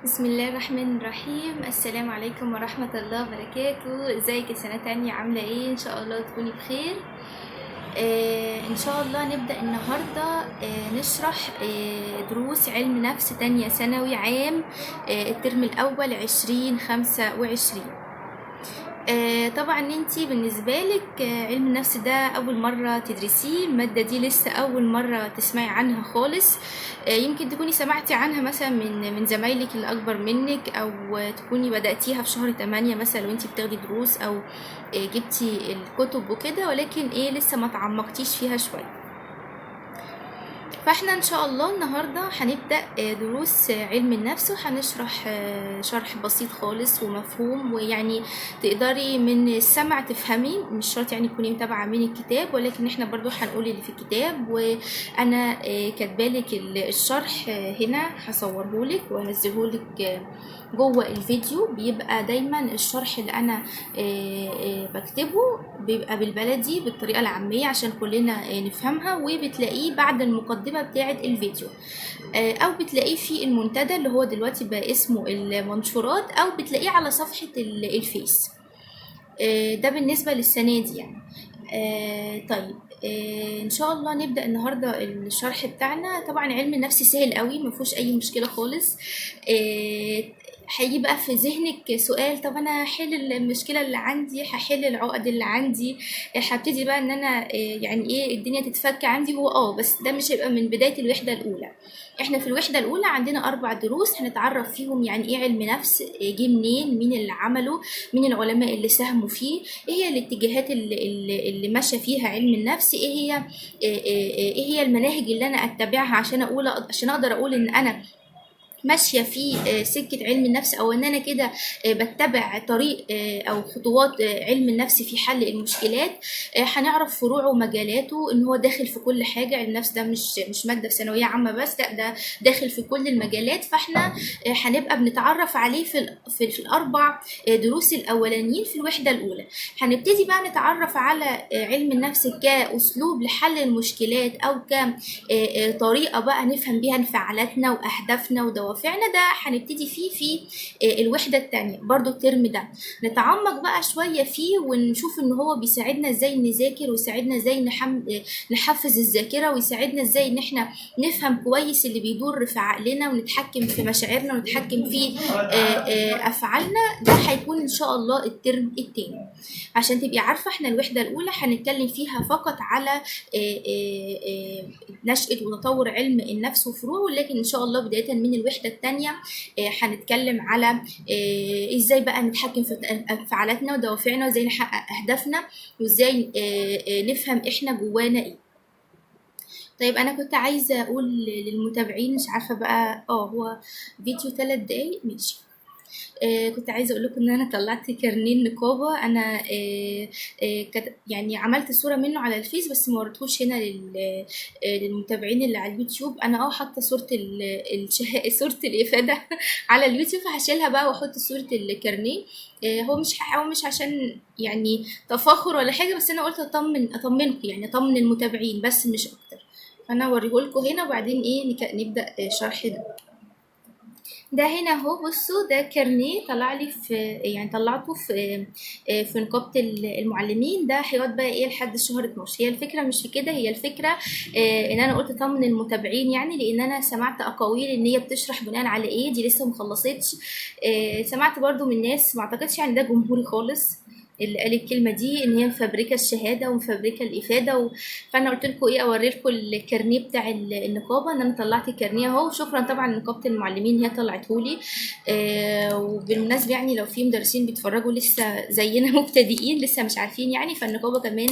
بسم الله الرحمن الرحيم. السلام عليكم ورحمة الله وبركاته. ازيك يا سنة تانية، عاملة ايه؟ ان شاء الله تكوني بخير. ان شاء الله نبدأ النهاردة نشرح دروس علم نفس تانية ثانوي عام، الترم الاول 2025. طبعا انتي بالنسبة لك علم النفس ده اول مرة تدرسيه، المادة دي لسه اول مرة تسمعي عنها خالص. يمكن تكوني سمعتي عنها مثلا من زمايلك اللي اكبر منك، او تكوني بدأتيها في شهر 8 مثلا وانتي بتاخدي دروس، او جبتي الكتب وكده، ولكن لسه ما تعمقتيش فيها شوية. فاحنا ان شاء الله النهاردة هنبدأ دروس علم النفس، وهنشرح شرح بسيط خالص ومفهوم، ويعني تقدري من السمع تفهمي، مش شرط يعني تكوني متابعة من الكتاب، ولكن احنا برضو هنقول اللي في الكتاب. وانا كاتبالك الشرح هنا، هصورهولك وهنزلهولك جوه الفيديو. بيبقى دايما الشرح اللي انا بكتبه بيبقى بالبلدي بالطريقة العامية عشان كلنا نفهمها، وبتلاقيه بعد المقدمة بتاعة الفيديو، او بتلاقيه في المنتدى اللي هو دلوقتي بقى اسمه المنشورات، او بتلاقيه على صفحة الفيس. ده بالنسبة للسنة دي يعني. طيب، ان شاء الله نبدأ النهاردة الشرح بتاعنا. طبعا علم النفس سهل قوي، ما فيهوش اي مشكلة خالص. هيجي بقى في ذهنك سؤال، طب انا هحل المشكلة اللي عندي، هحل العقد اللي عندي، هبتدي بقى ان انا يعني ايه الدنيا تتفك عندي. هو بس ده مش هيبقى من بداية الوحدة الاولى. احنا في الوحدة الاولى عندنا 4 دروس هنتعرف فيهم يعني ايه علم نفس، جه منين، مين اللي عمله، مين العلماء اللي ساهموا فيه، ايه هي الاتجاهات اللي ماشية فيها علم النفس، ايه هي المناهج اللي انا اتبعها عشان اقدر اقول ان انا ماشية في سكة علم النفس، او ان انا كده بتبع طريق او خطوات علم النفس في حل المشكلات. هنعرف فروعه ومجالاته، ان هو داخل في كل حاجة. علم النفس ده مش مادة في ثانوية عامة بس، لا ده داخل في كل المجالات. فاحنا هنبقى بنتعرف عليه في ال4 دروس الاولانيين في الوحدة الاولى. هنبتدي بقى نتعرف على علم النفس كاسلوب لحل المشكلات، او كطريقه بقى نفهم بيها انفعالاتنا واهدافنا ودوافعنا. ده هنبتدي فيه في الوحدة التانية برضو الترم ده. نتعمق بقى شوية فيه ونشوف ان هو بيساعدنا ازاي نذاكر، ويساعدنا ازاي نحفز الذاكرة، ويساعدنا ازاي ان احنا نفهم كويس اللي بيدور في عقلنا، ونتحكم في مشاعرنا، ونتحكم في افعالنا. ده هيكون ان شاء الله الترم التاني. عشان تبقي عارفة احنا الوحدة الاولى هنتكلم فيها فقط على نشأة وتطور علم النفس وفروعه، لكن ان شاء الله بداية من الوحدة التانية هنتكلم على ازاي بقى نتحكم في انفعالاتنا ودوافعنا، وازاي نحقق اهدافنا، وازاي نفهم احنا جوانا ايه. طيب انا كنت عايزة اقول للمتابعين، مش عارفة بقى هو فيديو 3 دقايق ماشي. كنت عايزه اقول لكم ان انا طلعت كارنيه النقابة. انا يعني عملت صوره منه على الفيس، بس ما وريتهوش هنا للمتابعين اللي على اليوتيوب. انا حاطه صوره صوره الافادة على اليوتيوب، فهشيلها بقى واحط صوره الكارنيه. هو مش عشان يعني تفاخر ولا حاجة، بس انا قلت اطمنكم، يعني اطمن المتابعين بس مش اكتر. فانا اوريهولكم هنا، وبعدين نبدا شرح ده. ده هنا اهو، بصوا ده كارنيه طلع لي في، يعني طلعته في نقابة المعلمين. ده هيقعد بقى ايه لحد شهر 12. هي الفكرة مش في كده، هي الفكرة ان انا قلت اطمن المتابعين، يعني لان انا سمعت اقاويل ان هي بتشرح بناء على ايه، دي لسه مخلصتش. سمعت برضو من ناس، ما اعتقدش يعني ده جمهوري خالص اللي قال الكلمة دي، ان هي مفبركه الشهادة ومفبركه الافادة فانا قلت لكم ايه، اوري لكم الكارنيه بتاع النقابة، ان انا طلعت الكارنيه اهو. شكرا طبعا لنقابه المعلمين هي طلعته لي. وبالمناسبة يعني لو في مدرسين بيتفرجوا لسه زينا مبتدئين لسه مش عارفين يعني، فالنقابه كمان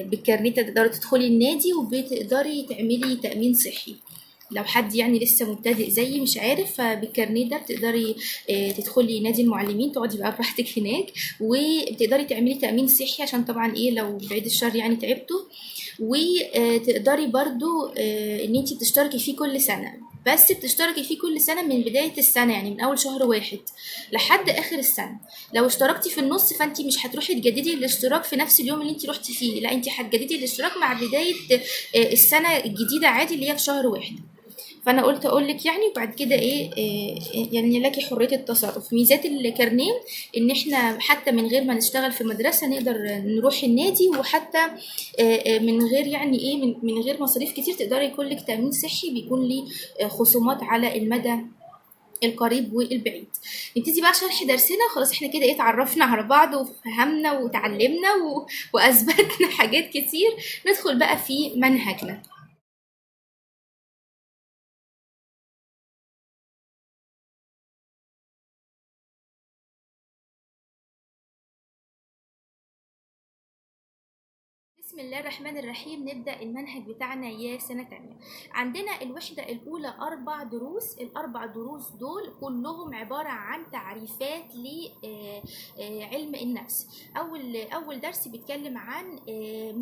بالكارنيه تقدري تدخلي النادي، وبتقدري تعملي تامين صحي لو حد يعني لسه مبتدئ زيي مش عارف. فبالكارنيه ده بتقدري تدخلي نادي المعلمين، تقعدي بقى براحتك هناك، وبتقدري تعملي تأمين صحي عشان طبعا ايه لو بعيد الشر يعني تعبتوا. وتقدري برضو ان انتي بتشتركي فيه كل سنة، بس بتشتركي فيه كل سنة من بداية السنة، يعني من أول شهر 1 لحد آخر السنة. لو اشتركتي في النص فانتي مش هتروحي تجددي الاشتراك في نفس اليوم اللي انتي روحتي فيه، لا انتي هتجددي الاشتراك مع بداية السنة الجديدة عادي اللي هي في شهر 1. فانا قلت اقول لك يعني، وبعد كده ايه يعني لك حرية التصرف. ميزات الكارنيه ان احنا حتى من غير ما نشتغل في مدرسه نقدر نروح النادي، وحتى من غير يعني ايه من غير مصاريف كتير تقدري يكون لك تامين صحي بيكون ليه خصومات على المدى القريب والبعيد. نبتدي بقى شرح درسنا. خلاص احنا كده ايه اتعرفنا على بعض وفهمنا وتعلمنا واثبتنا حاجات كتير. ندخل بقى في منهجنا. بسم الله الرحمن الرحيم. نبدأ المنهج بتاعنا يا سنة تانية. عندنا الوحدة الأولى 4 دروس. ال4 دروس دول كلهم عبارة عن تعريفات لعلم النفس. أول درس بيتكلم عن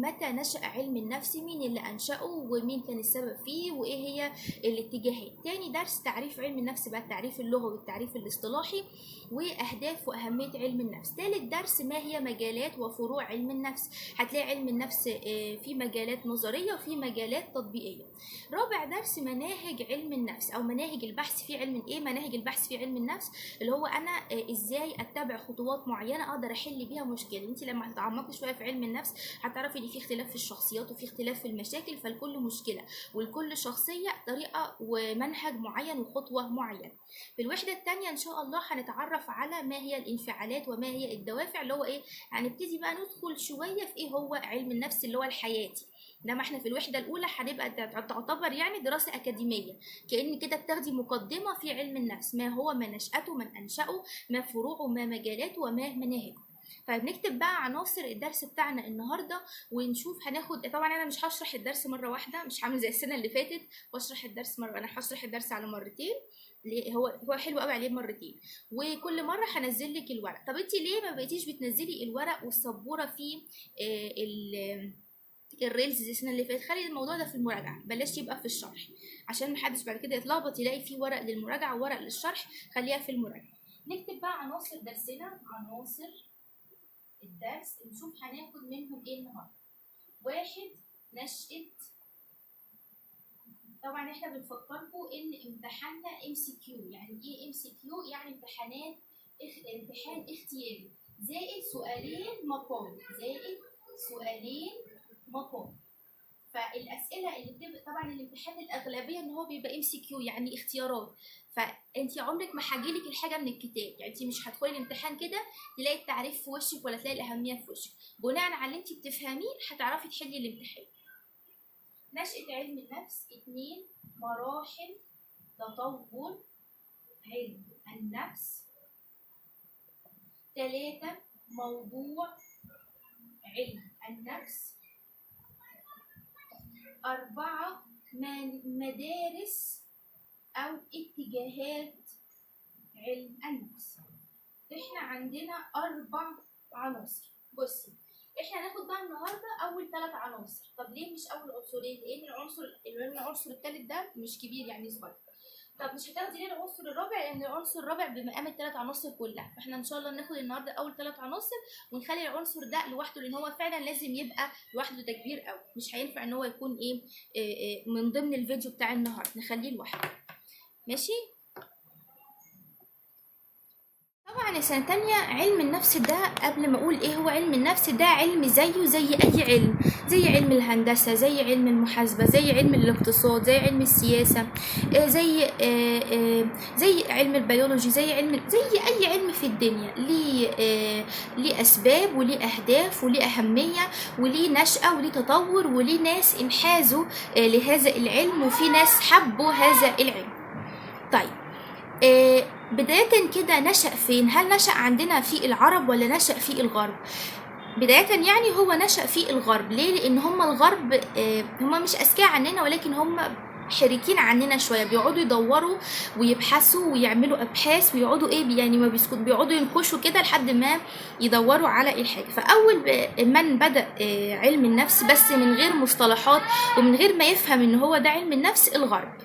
متى نشأ علم النفس، مين اللي أنشأه ومين كان السبب فيه وإيه هي الاتجاهات. تاني درس تعريف علم النفس بقى، التعريف اللغوي والتعريف الاصطلاحي وأهداف وأهمية علم النفس. تالت درس ما هي مجالات وفروع علم النفس. هتلاقي علم النفس في مجالات نظرية وفي مجالات تطبيقية. رابع درس مناهج علم النفس أو مناهج البحث في علم إيه؟ مناهج البحث في علم النفس اللي هو أنا إزاي أتبع خطوات معينة أقدر أحل بيها مشكلة. أنت لما هتتعمقي شوية في علم النفس هتعرفي إن في اختلاف في الشخصيات وفي اختلاف في المشاكل، فالكل مشكلة ولكل شخصية طريقة ومنهج معين وخطوة معينة. في الوحدة الثانية إن شاء الله هنتعرف على ما هي الانفعالات وما هي الدوافع، اللي هو إيه؟ هنبتدي بقى ندخل شوية في إيه هو علم النفس اللي هو الحياتي. انما احنا في الوحدة الاولى هنبقى تعتبر يعني دراسة اكاديمية، كأن كده بتاخدي مقدمه في علم النفس، ما هو، ما نشأته، من انشأه، ما فروعه، ما مجالاته، وما مناهجه. طيب نكتب بقى عناصر الدرس بتاعنا النهارده ونشوف هناخد. طبعا انا مش هشرح الدرس مرة واحدة، مش هعمل زي السنة اللي فاتت واشرح الدرس مرة، انا هشرح الدرس على مرتين. ليه؟ هو حلو قوي عليه مرتين، وكل مرة هنزل لك الورق. طب انت ليه ما بقيتيش بتنزلي الورق والسبوره في ال reels زي السنة اللي فاتت؟ خلي الموضوع ده في المراجعة، بلاش يبقى في الشرح عشان محدش بعد كده يتلخبط يلاقي فيه ورق للمراجعة وورق للشرح. خليها في المراجعة. نكتب بقى عناصر درسنا، عناصر الدرس نشوف هناخد منهم ايه النهارده. 1 نشأة. طبعا احنا بنفكركم ان امتحاننا MCQ. يعني ايه MCQ؟ يعني امتحان اختياري زائد سؤالين مقال، زائد سؤالين مقال. فالاسئله اللي بتبقى طبعا الامتحان الاغلبية ان هو بيبقى MCQ يعني اختيارات، فانت عمرك ما هجيلك الحاجة من الكتاب، يعني انت مش هتدخلي الامتحان كده تلاقي التعريف في وشك ولا تلاقي الاهمية في وشك. بناء على اللي انت بتفهميه هتعرفي تحلي الامتحان. نشأة علم النفس. 2 مراحل تطور علم النفس. 3 موضوع علم النفس. 4 مدارس أو اتجاهات علم النفس. احنا عندنا 4 عناصر. بصي احنا هناخد بقى النهارده اول 3 عناصر. طب ليه مش اول عنصرين؟ لان العنصر الثالث ده مش كبير يعني صغير. طب مش هتاخدي ليه العنصر الرابع؟ لان العنصر الرابع بمقام ال3 عناصر كلها. فاحنا ان شاء الله ناخد النهارده اول 3 عناصر ونخلي العنصر ده لوحده، لان هو فعلا لازم يبقى لوحده، ده كبير قوي مش هينفع ان هو يكون ايه من ضمن الفيديو بتاع النهارده، نخليه لوحده. ماشي. طبعا سنة تانية علم النفس ده، قبل ما اقول ايه هو علم النفس ده، علم زيه زي اي علم، زي علم الهندسة، زي علم المحاسبة، زي علم الاقتصاد، زي علم السياسة، زي علم البيولوجي، زي اي علم في الدنيا. ليه اسباب وليه اهداف وليه اهمية وليه نشأة وليه تطور وليه ناس انحازوا لهذا العلم وفي ناس حبوا هذا العلم. طيب بداية كده نشأ فين؟ هل نشأ عندنا في العرب ولا نشأ في الغرب؟ بداية يعني هو نشأ في الغرب. ليه؟ لأن هم الغرب هم مش أذكياء عننا، ولكن هم حريكين عننا شوية، بيقعدوا يدوروا ويبحثوا ويعملوا ابحاث ويقعدوا ايه يعني ما بيسكتوا، بيقعدوا ينكشوا كده لحد ما يدوروا على الحاجة. فاول من بدا علم النفس بس من غير مصطلحات ومن غير ما يفهم ان هو ده علم النفس الغرب.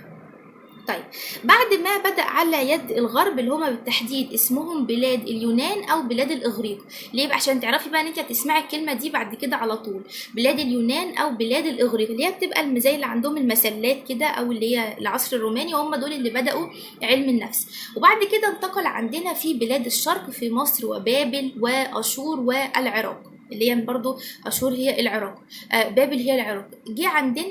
طيب بعد ما بدأ على يد الغرب اللي هما بالتحديد اسمهم بلاد اليونان أو بلاد الإغريق. ليه بقى؟ عشان تعرفي بقى إن أنت هتسمعي الكلمة دي بعد كده على طول، بلاد اليونان أو بلاد الإغريق اللي هي بتبقى زي اللي عندهم المسلات كده، أو اللي هي العصر الروماني، وهم دول اللي بدأوا علم النفس. وبعد كده انتقل عندنا في بلاد الشرق في مصر وبابل وأشور والعراق، اللي هي برضو أشور هي العراق، بابل هي العراق.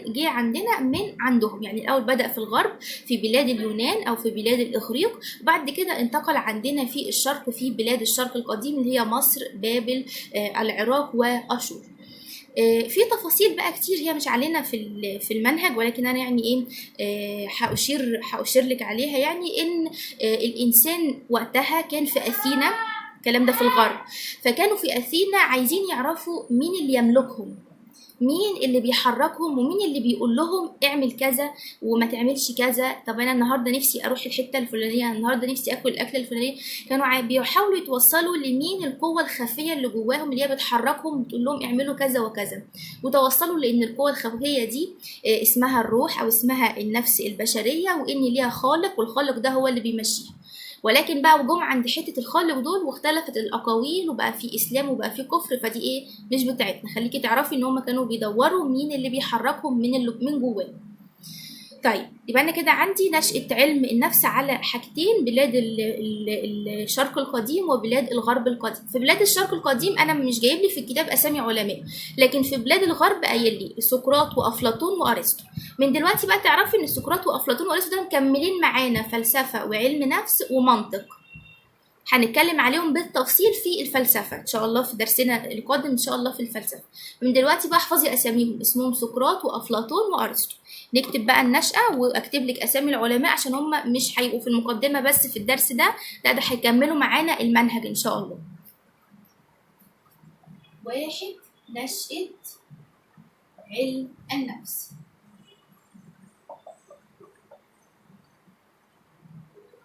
جه عندنا من عندهم، يعني الأول بدأ في الغرب في بلاد اليونان أو في بلاد الإغريق، بعد كده انتقل عندنا في الشرق في بلاد الشرق القديم اللي هي مصر، بابل، العراق وأشور. في تفاصيل بقى كتير هي مش علينا في المنهج، ولكن انا يعني ايه هأشير لك عليها، يعني ان الانسان وقتها كان في اثينا، الكلام ده في الغرب، فكانوا في اثينا عايزين يعرفوا مين اللي يملكهم، مين اللي بيحركهم، ومين اللي بيقول لهم اعمل كذا وما تعملش كذا. طب انا النهارده نفسي اروح الحتة الفلانية، النهارده نفسي اكل الاكلة الفلانية. كانوا بيحاولوا يتوصلوا لمين القوة الخفية اللي جواهم اللي هي بتحركهم بتقول لهم اعملوا كذا وكذا، وتوصلوا لان القوة الخفية دي اسمها الروح او اسمها النفس البشرية، وان ليها خالق، والخالق ده هو اللي بيمشيها. ولكن بقى وجم عند حتة الخالق دول واختلفت الاقاويل، وبقى في اسلام وبقى في كفر، فدي ايه مش بتاعتنا. خليكي تعرفي ان هم كانوا بيدوروا مين اللي بيحركهم من اللي من جواه. طيب يبقى انا كده عندي نشأة علم النفس على حاجتين، بلاد الشرق القديم وبلاد الغرب القديم. في بلاد الشرق القديم انا مش جايب لي في الكتاب اسامي علماء، لكن في بلاد الغرب قايل لي سقراط وافلاطون وارسطو. من دلوقتي بقى تعرفي ان سقراط وافلاطون وارسطو دول مكملين معانا فلسفة وعلم نفس ومنطق، هنتكلم عليهم بالتفصيل في الفلسفة إن شاء الله في درسنا القادم إن شاء الله في الفلسفة. من دلوقتي بقى احفظي أساميهم، اسمهم سقراط وأفلاطون وأرسطو. نكتب بقى النشأة وأكتب لك أسامي العلماء عشان هم مش هيبقوا في المقدمة بس في الدرس ده، لا ده هيكملوا معانا المنهج إن شاء الله. واحد، نشأة علم النفس.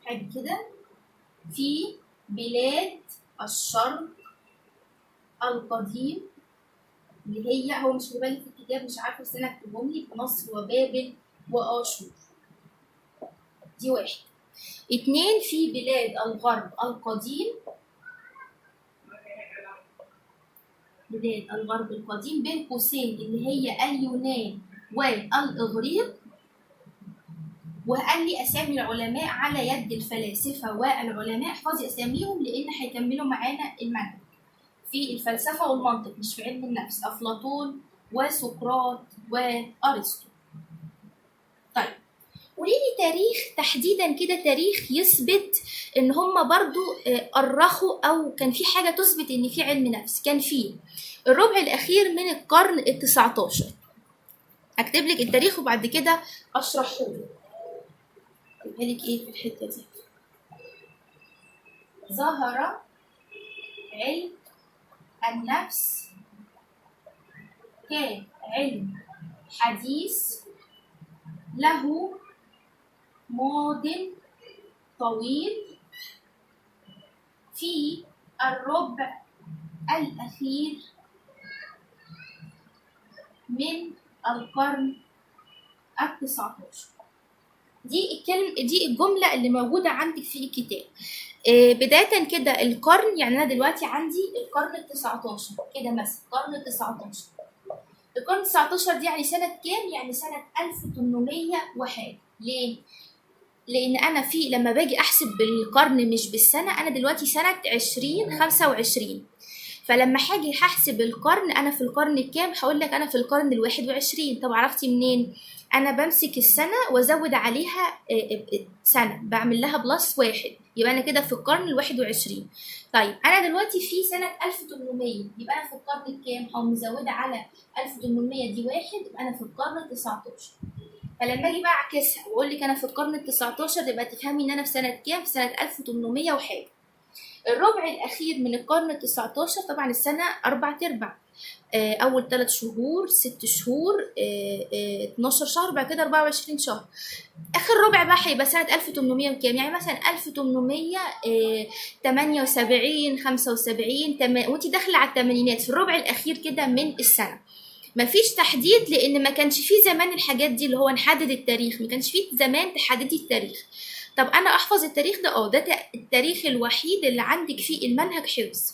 حاجة كده في بلاد الشرق القديم اللي هي هو مش جايبها لي في الكتاب مش عارفه، بس انا اكتبهم لك، مصر وبابل واشور. دي واحد. اتنين، في بلاد الغرب القديم، بلاد الغرب القديم بين قوسين اللي هي اليونان والاغريق، وقال لي اسامي العلماء على يد الفلاسفة والعلماء، احفظي اساميهم لان هيكملوا معانا المنهج في الفلسفة والمنطق مش في علم النفس، افلاطون وسقراط وارسطو. طيب قولي لي تاريخ تحديدا كده، تاريخ يثبت ان هم برضو أرخوا او كان في حاجة تثبت ان في علم نفس. كان في الربع الاخير من القرن ال19. اكتب لك التاريخ وبعد كده اشرحه لك. اكتبها لك ايه في الحتة دي؟ ظهر علم النفس كعلم حديث له ماض طويل في الربع الأخير من القرن ال19. دي الكلمة، دي الجملة اللي موجودة عندك في الكتاب. بداية كده القرن، يعني أنا دلوقتي عندي القرن ال19 كده مثلا، القرن ال19. القرن ال19 دي يعني سنة كام؟ يعني سنة 1800 وحاجة. ليه؟ لأن أنا في لما باجي أحسب بالقرن مش بالسنة، أنا دلوقتي سنة 2025، فلما هاجي هحسب القرن أنا في القرن الكام؟ هقول لك أنا في القرن ال21. طب عرفتي منين؟ أنا بمسك السنة وأزود عليها سنة، بعمل لها plus 1، يبقى أنا كده في القرن ال21. طيب أنا دلوقتي في سنة 1800، يبقى أنا في القرن الكام؟ هقوم مزودة على 1800 دي 1، يبقى أنا في القرن ال19. فلما اجي بقى اعكسها واقول لك انا في القرن ال19 يبقى تفهمي ان انا في سنة كام؟ في سنة 1800 وحاجه. الربع الاخير من القرن ال19، طبعا السنة 4 ارباع، اول 3 شهور، 6 شهور، 12 شهر، بعد كده 24 شهر. اخر ربع بقى هيبقى سنة 1800 وكام؟ يعني مثلا 1878، 75، وانت داخله على الثمانينات في الربع الاخير كده من السنة. مفيش تحديد لان ما كانش فيه زمان الحاجات دي اللي هو نحدد التاريخ، ما كانش فيه زمان تحددي التاريخ. طب انا احفظ التاريخ ده؟ ده التاريخ الوحيد اللي عندك فيه المنهج حفظ،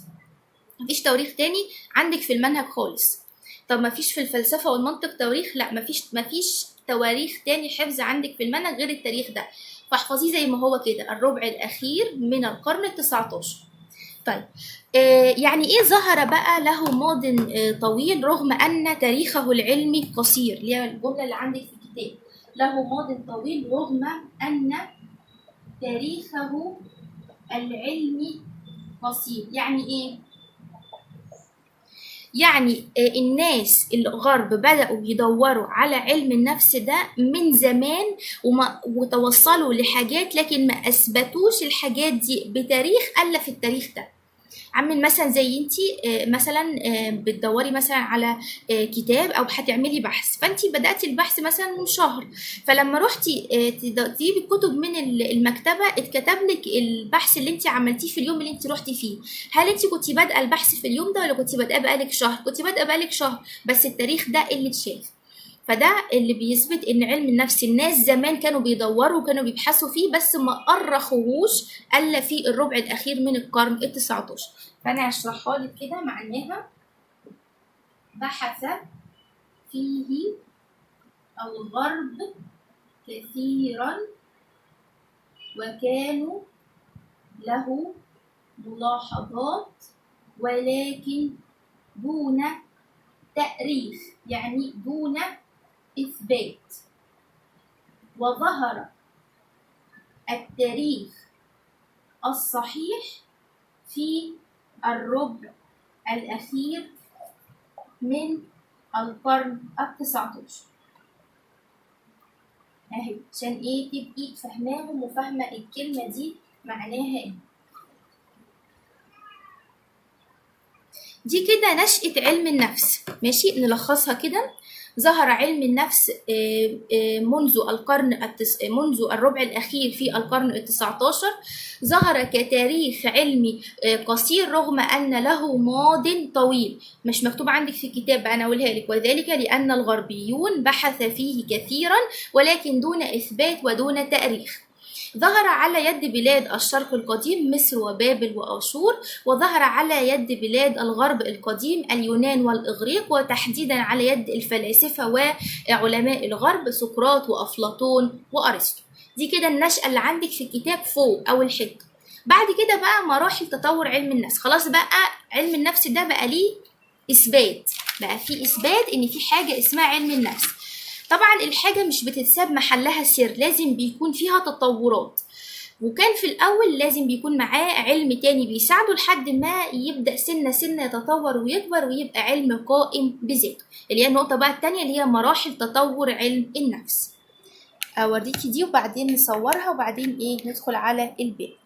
مفيش تواريخ تاني عندك في المنهج خالص. طب مفيش في الفلسفة والمنطق تواريخ؟ لا، مفيش تواريخ تاني حفظ عندك في المنهج غير التاريخ ده، فاحفظيه زي ما هو كده، الربع الأخير من القرن ال19. طيب يعني ايه ظهر بقى له ماض طويل رغم أن تاريخه العلمي قصير؟ اللي هي الجملة اللي عندك في الكتاب، له ماض طويل رغم أن تاريخه العلمي قصير. يعني ايه؟ يعني الناس الغرب بدأوا يدوروا على علم النفس ده من زمان وتوصلوا لحاجات، لكن ما أثبتوش الحاجات دي بتاريخ إلا في التاريخ ده. عامل مثلا زي انتي مثلا بتدوري مثلا على كتاب او هتعملي بحث، فانتي بدأتي البحث مثلا من شهر، فلما روحتي تجيبي الكتب من المكتبة اتكتب لك البحث اللي انتي عملتيه في اليوم اللي انتي روحتي فيه. هل انتي كنتي بادئه البحث في اليوم ده ولا كنتي بادئه بقالك شهر؟ كنتي بادئه بقالك شهر، بس التاريخ ده اللي اتشاف. فده اللي بيثبت ان علم النفس الناس زمان كانوا بيدوروا وكانوا بيبحثوا فيه، بس ما أرخوهوش الا في الربع الاخير من القرن ال19. فانا هشرحها لك كده، معناها بحث فيه الغرب كثيرا وكانوا له ملاحظات ولكن دون تأريخ، يعني دون إثبات. وظهر التاريخ الصحيح في الربع الأخير من القرن ال19. أهي عشان إيه تبقي فاهماهم وفاهمة الكلمة دي معناها إيه. دي كده نشأة علم النفس. ماشي، نلخصها كده. ظهر علم النفس منذ الربع الأخير في القرن ال19، ظهر كتاريخ علمي قصير رغم أن له ماض طويل. مش مكتوب عندك في الكتاب، أنا أقولها لك. وذلك لأن الغربيون بحث فيه كثيرا ولكن دون إثبات ودون تأريخ. ظهر على يد بلاد الشرق القديم مصر وبابل وآشور، وظهر على يد بلاد الغرب القديم اليونان والإغريق، وتحديدا على يد الفلاسفة وعلماء الغرب سقراط وأفلاطون وأرسطو. دي كده النشأة اللي عندك في الكتاب فوق أول حتة. بعد كده بقى مراحل تطور علم النفس. خلاص بقى علم النفس ده بقى ليه إثبات، بقى في إثبات إن في حاجة اسمها علم النفس. طبعا الحاجة مش بتتساب محلها سر، لازم بيكون فيها تطورات، وكان في الأول لازم بيكون معاه علم تاني بيساعده لحد ما يبدأ سنة سنة يتطور ويكبر ويبقى علم قائم بذاته، اللي هي النقطة بقى التانية اللي هي مراحل تطور علم النفس. أوريكي دي وبعدين نصورها وبعدين إيه ندخل على الباقي.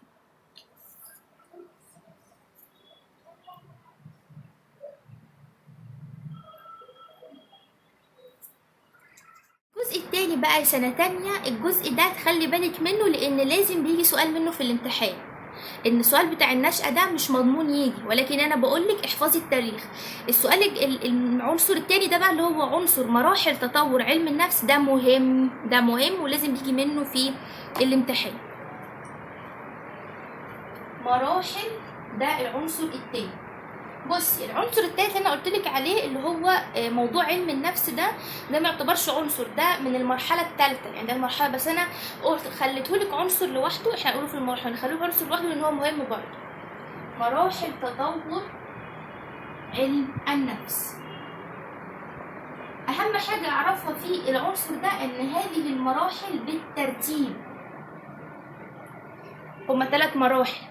الجزء التاني بقى سنة تانية، الجزء ده تخلي بالك منه لأن لازم بيجي سؤال منه في الامتحان. إن السؤال بتاع النشأة ده مش مضمون يجي، ولكن أنا بقولك احفظي التاريخ. السؤال العنصر التاني ده بقى اللي هو عنصر مراحل تطور علم النفس، ده مهم، ده مهم ولازم بيجي منه في الامتحان. مراحل ده العنصر التاني. بصي العنصر التالت اللي انا قلت لك عليه اللي هو موضوع علم النفس ده ما يعتبرش عنصر، ده من المرحلة الثالثة، يعني ده المرحلة، بس انا قلت خليته لك عنصر لوحده، احنا هنقوله في المرحلة نخليه عنصر لوحده لان هو مهم برضه. مراحل تطور علم النفس، اهم حاجة اعرفها في العنصر ده ان هذه المراحل بالترتيب، هما 3 مراحل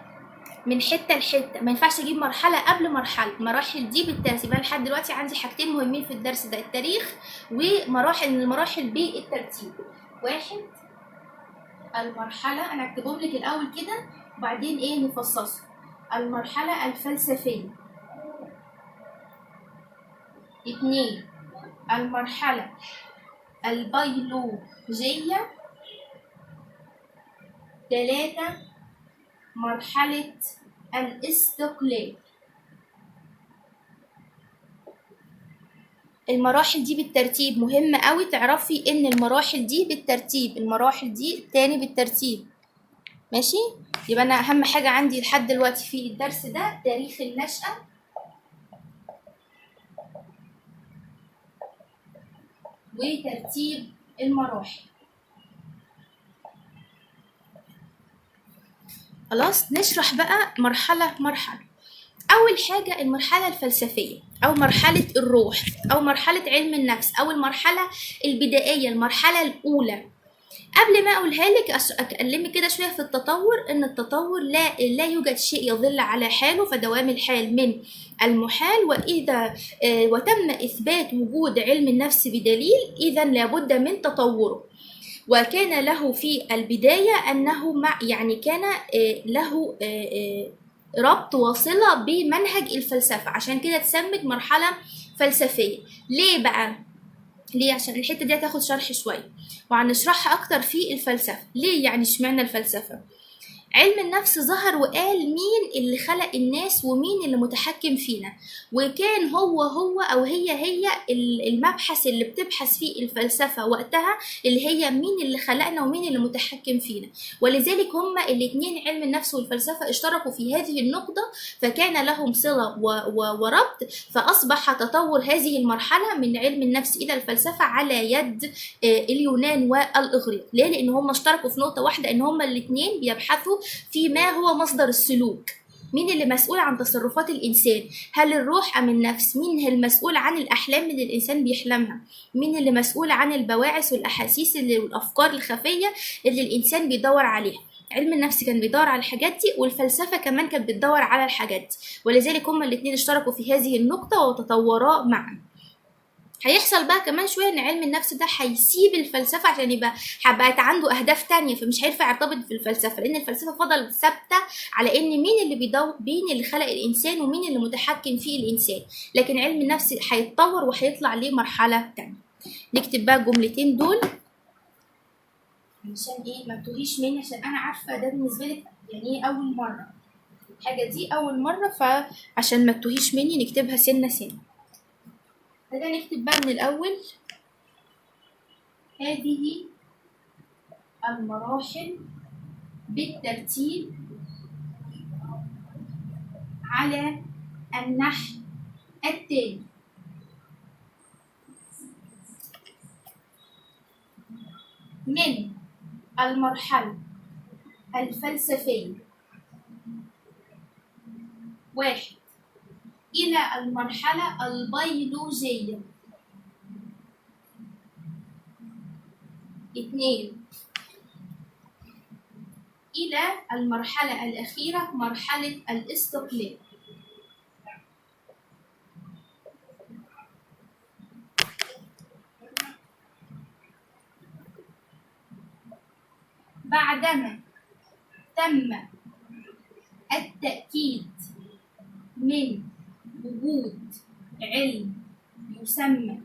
من حتة لحته، ما ينفعش اجيب مرحلة قبل مرحلة، المراحل دي بالترتيب. انا لحد دلوقتي عندي حاجتين مهمين في الدرس ده، التاريخ ومراحل المراحل بالترتيب. واحد المرحلة، انا هكتبهم لك الاول كده وبعدين ايه نفصصه. المرحلة الفلسفية. 2 المرحلة البيولوجية. 3 مرحلة الاستقلال. المراحل دي بالترتيب مهم قوي تعرفي ان المراحل دي بالترتيب، المراحل دي تاني بالترتيب، ماشي؟ يبقى انا اهم حاجة عندي لحد دلوقتي في الدرس ده تاريخ النشأة، وترتيب المراحل. خلاص نشرح بقى مرحلة مرحلة. أول حاجة المرحلة الفلسفية أو مرحلة الروح أو مرحلة علم النفس أو المرحلة البدائية، المرحلة الأولى. قبل ما أقولها لك أكلمك كده شوية في التطور، إن التطور لا يوجد شيء يظل على حاله، فدوام الحال من المحال، وإذا وتم إثبات وجود علم النفس بدليل إذا لابد من تطوره. وكان له في البداية أنه مع يعني كان له ربط وصلة بمنهج الفلسفة، عشان كده اتسمت مرحلة فلسفية. ليه بقى؟ ليه؟ عشان الحتة دي هتاخد شرح شوية وهنشرحها أكتر في الفلسفة. ليه يعني اشمعنى الفلسفة؟ علم النفس ظهر وقال مين اللي خلق الناس ومين اللي متحكم فينا، وكان هو أو هي المبحث اللي بتبحث فيه الفلسفة وقتها، اللي هي مين اللي خلقنا ومين اللي متحكم فينا. ولذلك هما الاتنين علم النفس والفلسفة اشتركوا في هذه النقطة، فكان لهم صلة وربط، فأصبح تطور هذه المرحلة من علم النفس إلى الفلسفة على يد اليونان والإغريق. ليه؟ لأن هما اشتركوا في نقطة واحدة، إن هما الاتنين بيبحثوا في ما هو مصدر السلوك، مين اللي مسؤول عن تصرفات الإنسان، هل الروح أم النفس، مين المسؤول عن الأحلام اللي الإنسان بيحلمها، مين اللي مسؤول عن البواعث والأحاسيس والأفكار الخفية اللي الإنسان بيدور عليها. علم النفس كان بيدور على الحاجات دي، والفلسفة كمان كانت بتدور على الحاجات دي، ولذلك هما الاتنين اشتركوا في هذه النقطة وتطورا معا. هيحصل بقى كمان شوية ان علم النفس ده هيسيب الفلسفة عشان يبقى بقت عنده اهداف تانية، فمش هينفع يرتبط في الفلسفة، لان الفلسفة فضلت ثابتة على ان مين اللي بيدور، مين اللي خلق الانسان ومين اللي متحكم فيه الانسان، لكن علم النفس هيتطور وهيطلع ليه مرحلة تانية. نكتب بقى الجملتين دول عشان ايه ما تتوهيش مني، عشان انا عارفه ده بالنسبة لك يعني ايه اول مرة الحاجة دي اول مرة، فعشان ما تتوهيش مني نكتبها سنة سنة. بدأنا نكتب بقى من الأول هذه المراحل بالترتيب على النحو التالي. من المرحلة الفلسفية 1 إلى المرحلة البيولوجية 2 إلى المرحلة الأخيرة مرحلة الاستقلال. بعدما تم التأكيد من وجود علم يسمى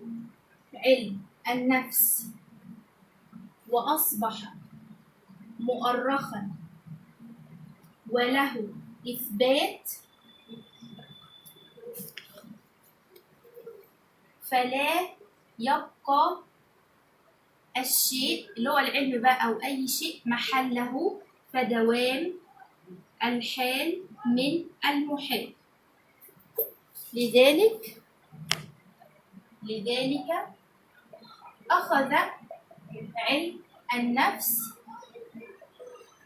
علم النفس وأصبح مؤرخا وله إثبات، فلا يبقى الشيء اللي هو العلم بقى أو أي شيء محله، فدوام الحال من المحال. لذلك أخذ علم النفس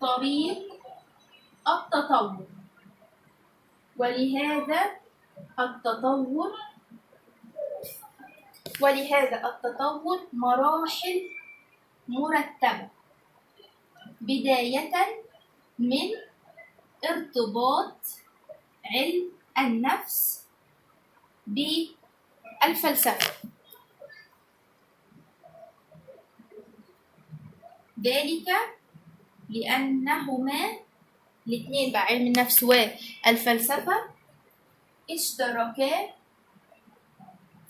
طريق التطور، ولهذا التطور مراحل مرتبة، بداية من ارتباط علم النفس بالفلسفة، ذلك لأنهما الاثنين بقى علم النفس والفلسفة اشتركا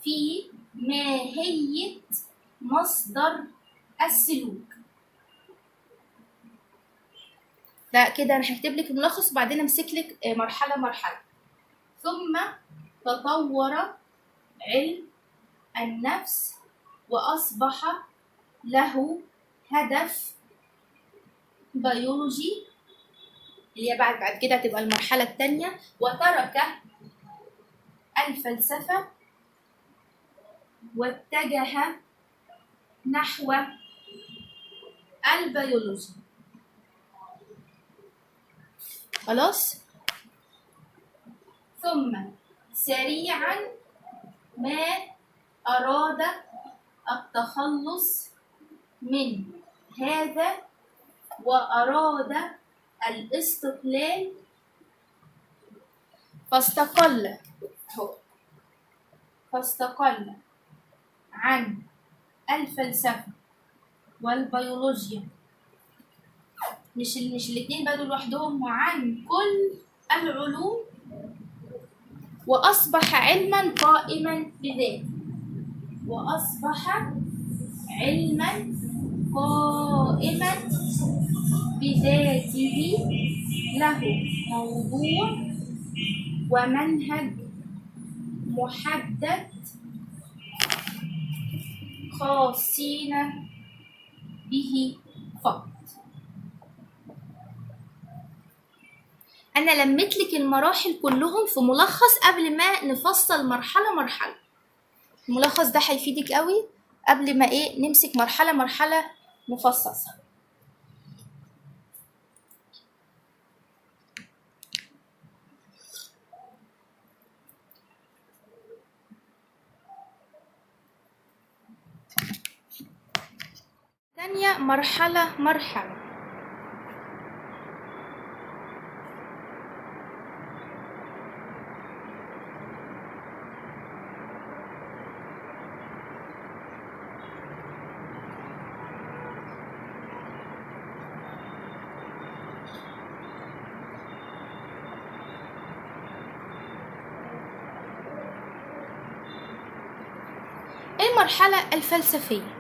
في ماهية مصدر السلوك. ده كده انا هكتب لك الملخص وبعدين امسك لك مرحلة مرحلة. ثم تطور علم النفس وأصبح له هدف بيولوجي، اللي هي بعد كده هتبقى المرحلة الثانية، وترك الفلسفة واتجه نحو البيولوجي. خلاص. ثم سريعا ما أراد التخلص من هذا وأراد الاستقلال، فاستقل عن الفلسفة والبيولوجيا، مش الاثنين بدوا لوحدهم، وعن كل العلوم، وأصبح علما قائما بذاته، وأصبح علما قائما بذاته له موضوع ومنهج محدد خاصين به فقط. أنا لميت لك المراحل كلهم في ملخص قبل ما نفصل مرحلة مرحلة. الملخص ده هيفيدك قوي قبل ما نمسك مرحلة مرحلة مفصصة. تانية مرحلة مرحلة. المرحلة الفلسفية،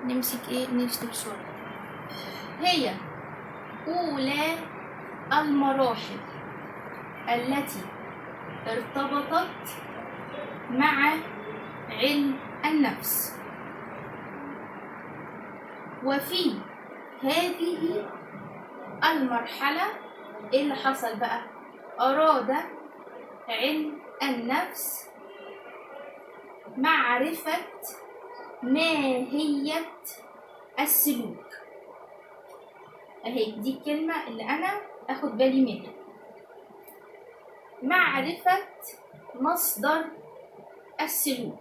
نمسك نمسك شوية. هي أولى المراحل التي ارتبطت مع علم النفس، وفي هذه المرحلة إيه اللي حصل بقى؟ أراد علم النفس معرفة ماهية السلوك. اهي دي الكلمة اللي انا اخد بالي منها، معرفة مصدر السلوك.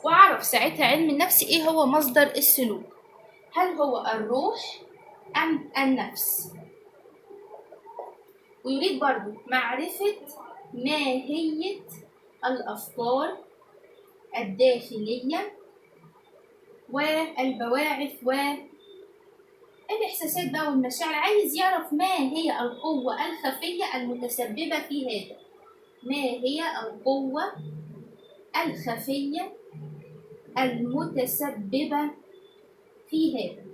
وعرف ساعتها علم النفس ايه هو مصدر السلوك، هل هو الروح ام النفس؟ ويريد برضو معرفة ماهية الأفكار الداخلية والبواعث والإحساسات بقى والمشاعر. عايز يعرف ما هي القوة الخفية المتسببة في هذا، ما هي القوة الخفية المتسببة في هذا.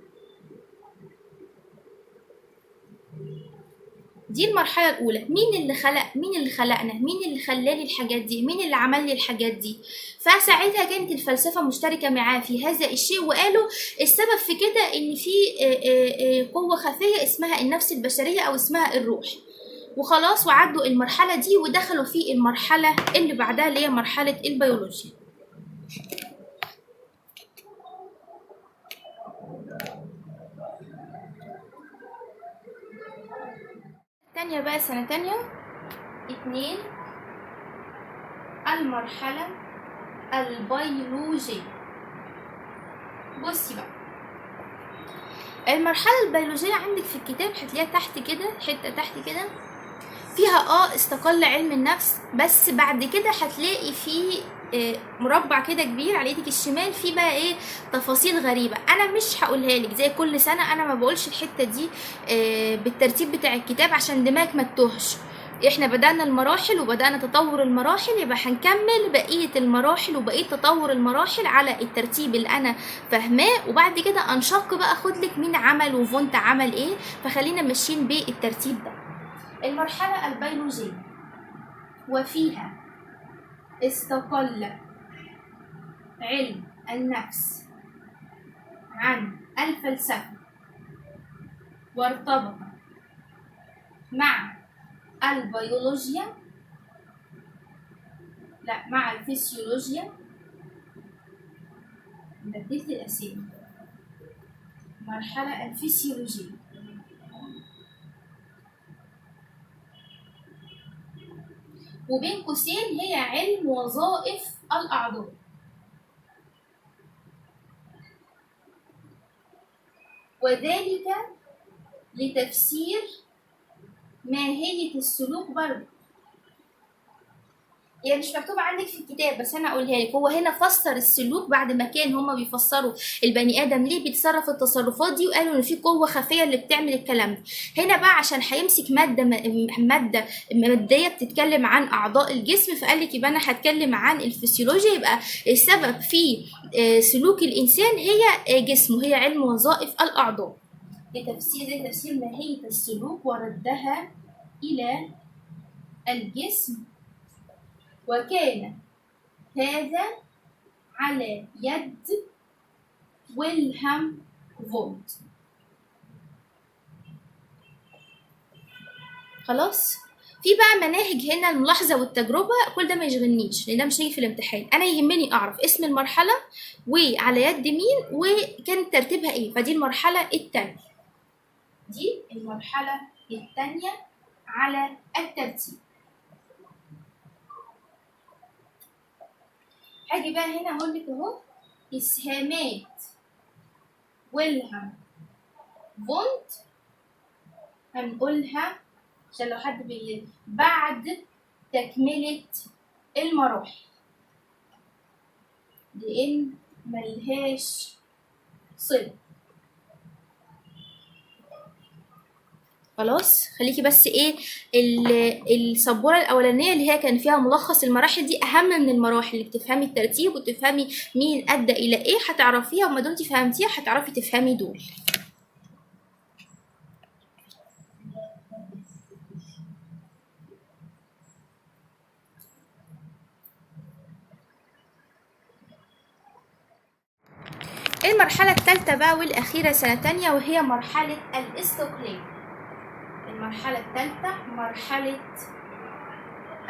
دي المرحلة الأولى، مين اللي خلق، مين اللي خلقنا، مين اللي خلالي الحاجات دي، مين اللي عمل لي الحاجات دي. فساعتها كانت الفلسفة مشتركة معاه في هذا الشيء، وقالوا السبب في كده إن في قوة خفية اسمها النفس البشرية أو اسمها الروح. وخلاص وعدوا المرحلة دي ودخلوا في المرحلة اللي بعدها اللي هي مرحلة البيولوجيا. تانية بقى، سنة تانية، 2، المرحلة البيولوجية. بصي بقى المرحلة البيولوجية عندك في الكتاب هتلاقيها تحت كده، حتة تحت كده فيها استقل علم النفس، بس بعد كده هتلاقي في مربع كده كبير على ايدك الشمال فيه بقى تفاصيل غريبة انا مش هقولها لك زي كل سنة. انا ما بقولش الحتة دي بالترتيب بتاع الكتاب عشان دماغك ما تتوهش. احنا بدأنا المراحل وبدأنا تطور المراحل، يبقى هنكمل بقية المراحل وبقية تطور المراحل على الترتيب اللي انا فاهماه، وبعد كده انشق بقى خد لك مين عمل وفونت عمل ايه. فخلينا ماشيين بالترتيب ده. المرحلة البيولوجية وفيها استقل علم النفس عن الفلسفة وارتبط مع البيولوجيا، لا مع الفسيولوجيا، بدلت الأسامي، مرحلة الفسيولوجية. وبين قوسين هي علم وظائف الأعضاء. وذلك لتفسير ماهية السلوك برضه. يعني مش مكتوب عندك في الكتاب بس انا اقولها لك. هو هنا فسر السلوك بعد ما كان هما بيفسروا البني ادم ليه بيتصرف التصرفات دي، وقالوا ان في قوة خفيه اللي بتعمل الكلام ده. هنا بقى عشان هيمسك مادة مادية بتتكلم عن اعضاء الجسم، فقال لك يبقى انا هتكلم عن الفسيولوجيا، يبقى السبب في سلوك الانسان هي جسمه، هي علم وظائف الاعضاء. لتفسير ماهية السلوك وردها الى الجسم، وكان هذا على يد ويلهام فونت. خلاص، في بقى مناهج هنا الملاحظة والتجربة، كل ده ما يشغلنيش لان ده مش هيجي في الامتحان. انا يهمني اعرف اسم المرحلة وعلى يد مين وكان ترتيبها ايه. فدي المرحلة الثانية، دي المرحلة الثانية على الترتيب. هاجي بقى هنا اقول لك اهو اسهامات ويلهام فونت، هنقولها عشان لو حد بعد تكملة المراحل، لان ملهاش صلة. خلاص، خليكي بس ايه السبوره الاولانية اللي هي كان فيها ملخص المراحل دي اهم من المراحل، اللي بتفهمي الترتيب وتفهمي مين ادى الى ايه هتعرفيها، وما دمتي فهمتيها هتعرفي تفهمي دول. المرحلة الثالثة بقى والاخيرة سنة تانية، وهي مرحلة الاستقلال. المرحلة الثالثة مرحلة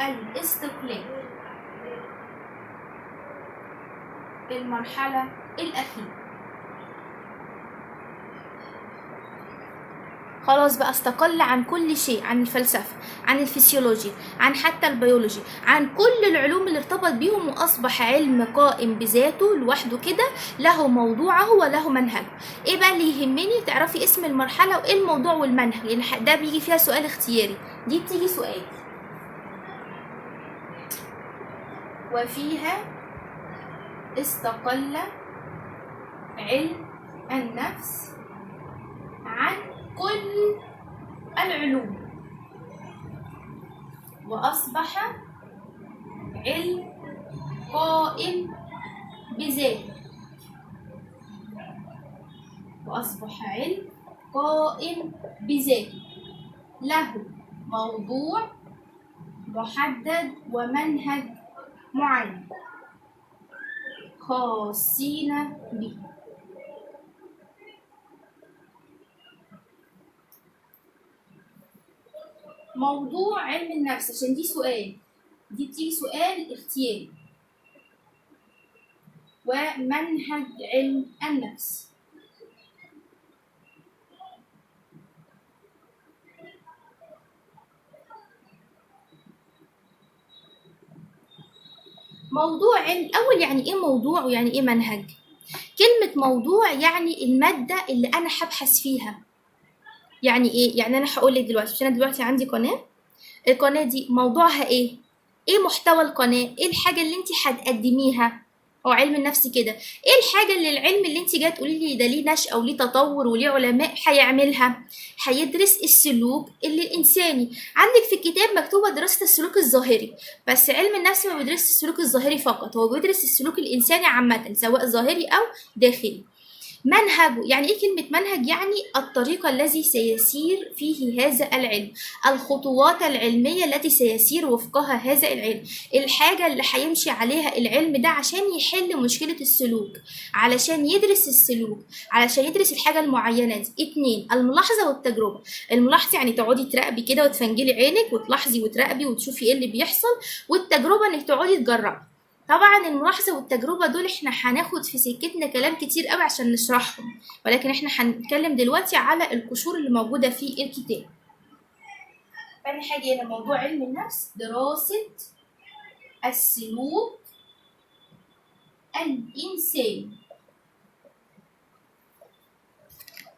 الاستقلال، المرحلة الأخيرة. خلاص بقى استقل عن كل شيء، عن الفلسفة، عن الفسيولوجي، عن حتى البيولوجي، عن كل العلوم اللي ارتبط بيهم، واصبح علم قائم بذاته لوحده كده، له موضوعه وله منهجه. ايه بقى اللي يهمني؟ تعرفي اسم المرحلة وايه الموضوع والمنهج، لان ده بيجي فيها سؤال اختياري، دي بتيجي سؤال. وفيها استقل علم النفس عن كل العلوم، وأصبح علم قائم بذاته، وأصبح علم قائم بذاته، له موضوع محدد ومنهج معين خاصين به. موضوع علم النفس، عشان دي سؤال، دي بتيجي سؤال اختياري. ومنهج علم النفس. موضوع علم، أول يعني إيه موضوع ويعني إيه منهج؟ كلمة موضوع يعني المادة اللي أنا هبحث فيها. يعني ايه؟ يعني انا هقول لك دلوقتي، عشان انا دلوقتي عندي قناة، القناة دي موضوعها ايه؟ ايه محتوى القناة؟ ايه الحاجة اللي انت هتقدميها؟ هو علم النفس كده، ايه الحاجة اللي العلم اللي انت جاية تقولي لي ده ليه نشأة وليه تطور وليه علماء هيعملها؟ هيدرس السلوك اللي الانساني. عندك في الكتاب مكتوبة دراسة السلوك الظاهري، بس علم النفس ما بيدرسش السلوك الظاهري فقط، هو بيدرس السلوك الانساني عامة سواء ظاهري او داخلي. منهجه، يعني ايه كلمة منهج؟ يعني الطريقة الذي سيسير فيه هذا العلم، الخطوات العلمية التي سيسير وفقها هذا العلم، الحاجة اللي هيمشي عليها العلم ده عشان يحل مشكلة السلوك، علشان يدرس السلوك، علشان يدرس الحاجة المعينة دي. 2، الملاحظة والتجربة. الملاحظة يعني تقعدي تراقبي كده وتفنجلي عينك وتلاحظي وتراقبي وتشوفي ايه اللي بيحصل، والتجربة انك تقعدي تجربي. طبعا الملاحظة والتجربة دول احنا هناخد في سكتنا كلام كتير قوي عشان نشرحهم، ولكن احنا هنتكلم دلوقتي على القشور اللي موجودة في الكتاب. تاني حاجة هنا موضوع علم النفس، دراسة السلوك الإنساني.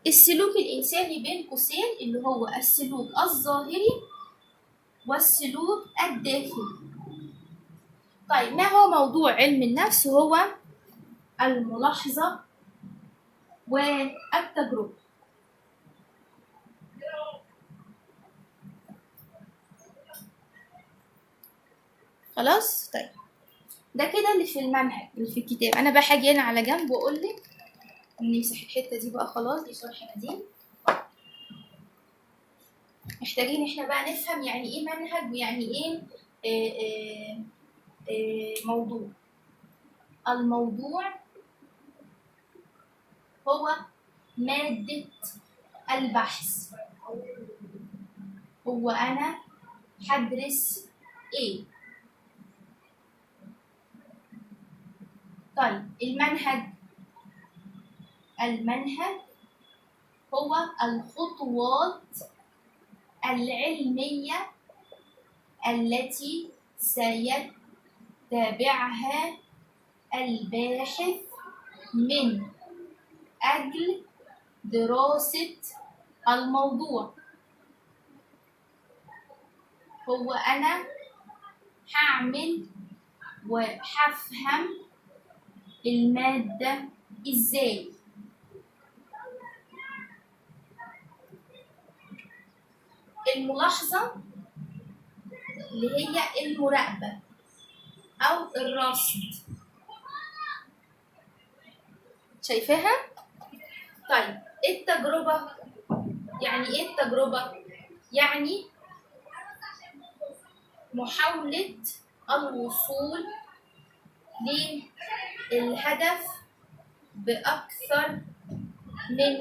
السلوك الإنساني بين قوسين اللي هو السلوك الظاهري والسلوك الداخلي. طيب ما هو موضوع علم النفس؟ هو الملاحظة والتجربة. خلاص؟ طيب ده كده اللي في المنهج اللي في الكتاب. انا بقى هاجي هنا على جنب واقول لك نمسح الحتة دي بقى، خلاص دي شرح قديم. محتاجين احنا بقى نفهم يعني ايه منهج ويعني ايه موضوع. الموضوع هو مادة البحث، هو أنا هدرس إيه. طيب المنهج، المنهج هو الخطوات العلمية التي سيتبعها الباحث من أجل دراسة الموضوع. هو أنا هعمل وهفهم المادة إزاي. الملاحظة اللي هي المراقبة أو الرصد، شايفاها؟ طيب التجربة، يعني إيه التجربة؟ يعني محاولة الوصول للهدف بأكثر من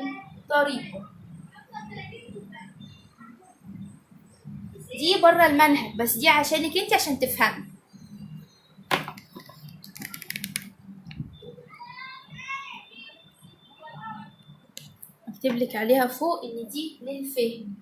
طريقة. دي بره المنهج بس دي عشانك انت عشان تفهمي. اكتب لك عليها فوق ان دي للفهم.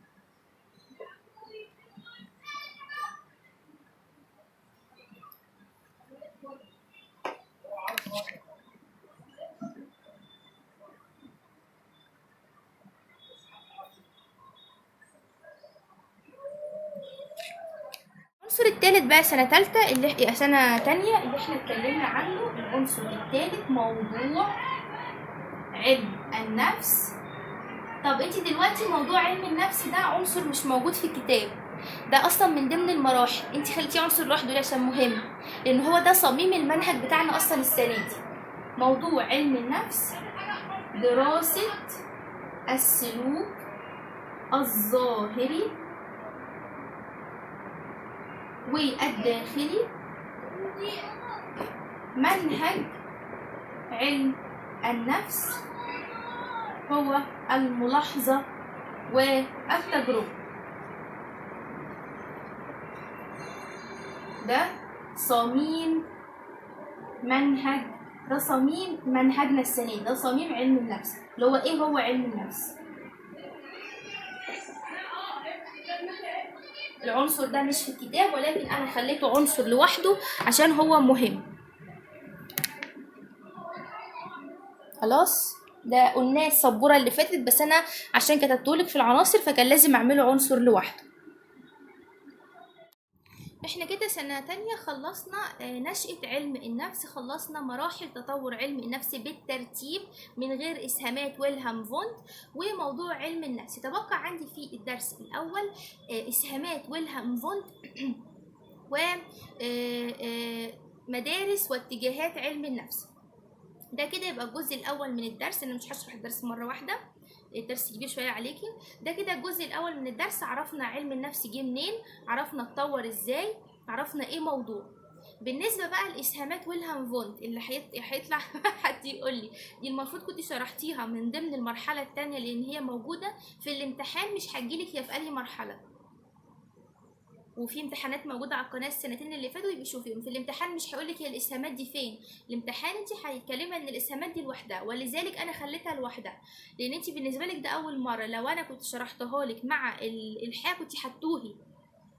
العنصر الثالث بقى سنة تالتة اللي سنة تانية اللي احنا اتكلمنا عنه، العنصر الثالث موضوع علم النفس. طب انت دلوقتي موضوع علم النفس ده عنصر مش موجود في الكتاب، ده اصلا من ضمن المراحل، انت خليتيه عنصر لوحده ليه؟ عشان مهم، لان هو ده صميم المنهج بتاعنا اصلا السنة دي. موضوع علم النفس دراسة السلوك الظاهري والداخلي، منهج علم النفس هو الملاحظة والتجربة. ده صميم منهج، ده صميم منهجنا السنة، ده صميم علم النفس اللي هو ايه هو علم النفس. العنصر ده مش في الكتاب ولكن انا خليته عنصر لوحده عشان هو مهم. خلاص ده قلناه السبوره اللي فاتت، بس انا عشان كتبتهولك في العناصر فكان لازم اعمله عنصر لوحده. احنا كده سنة تانية خلصنا نشأة علم النفس، خلصنا مراحل تطور علم النفس بالترتيب من غير اسهامات ويلهام فوند وموضوع علم النفس. تبقى عندي في الدرس الاول اسهامات ويلهام فوند ومدارس واتجاهات علم النفس. ده كده يبقى الجزء الاول من الدرس. انا مش هشرح الدرس مرة واحدة، الدرس كبير شوية عليكي. ده كده الجزء الاول من الدرس، عرفنا علم النفس جه منين، عرفنا اتطور ازاي، عرفنا ايه موضوع. بالنسبة بقى لاسهامات ويلهام فونت اللي هيطلع حد يقول لي دي المفروض كنت شرحتيها من ضمن المرحلة الثانية لان هي موجودة في الامتحان، مش هتجيلك هي في انهي مرحلة، وفي امتحانات موجودة على القناة السنتين اللي فاتوا يبقي شوفيهم. في الامتحان مش هقول لك هي الاسهامات دي فين، الامتحان انت هيتكلمي ان الاسهامات دي لوحدها، ولذلك انا خليتها لوحدها لان انت بالنسبة لك ده اول مرة. لو انا كنت شرحتها لك مع الحاجة كنت هتوهي،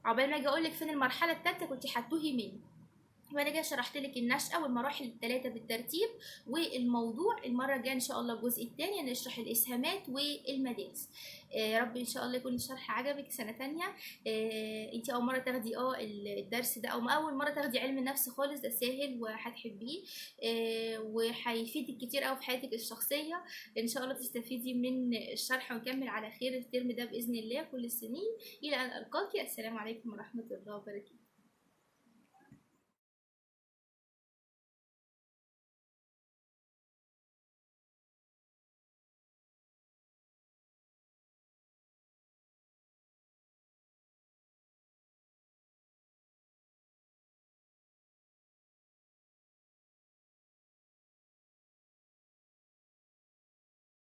عقبال ما اجي اقول لك فين المرحلة الثالثة كنت هتوهي مني. وانا جاية شرحت لك النشأة والمراحل الثلاثة بالترتيب والموضوع. المرة الجاية ان شاء الله الجزء الثاني نشرح الاسهامات والمدارس. يا رب ان شاء الله يكون الشرح عجبك. سنة ثانية، انت اول مرة تاخدي الدرس ده، او اول مرة تاخدي علم النفس خالص، ده ساهل وهتحبيه، وهيفيدك كتير قوي في حياتك الشخصية. ان شاء الله تستفيدي من الشرح ونكمل على خير الترم ده باذن الله كل السنين. الى ان القاكي، السلام عليكم ورحمة الله وبركاته.